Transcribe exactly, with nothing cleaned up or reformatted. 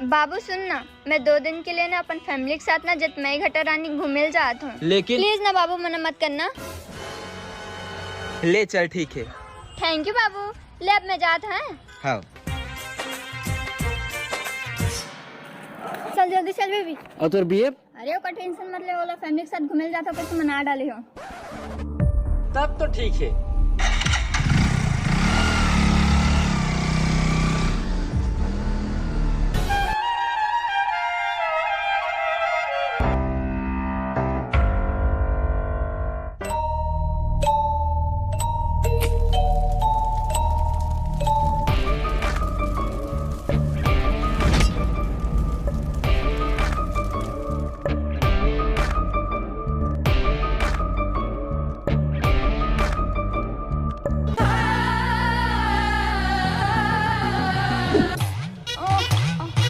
बाबू सुन ना, मैं दो दिन के लिए ना अपन फैमिली के साथ ना जतमई घटा रानी घूमे ल जात हूँ। लेकिन प्लीज ना बाबू, मना मत करना। ले चल, ठीक है। थैंक यू बाबू। ले अब मैं जात हूँ। हाँ। चल जल्दी चल बेबी। और तोर बीएफ? अरे ओकर टेंशन मत ले, ओला फैमिली के साथ घूमे ल जात हूँ, कैसे मना डाले हो। तब तो ठीक है।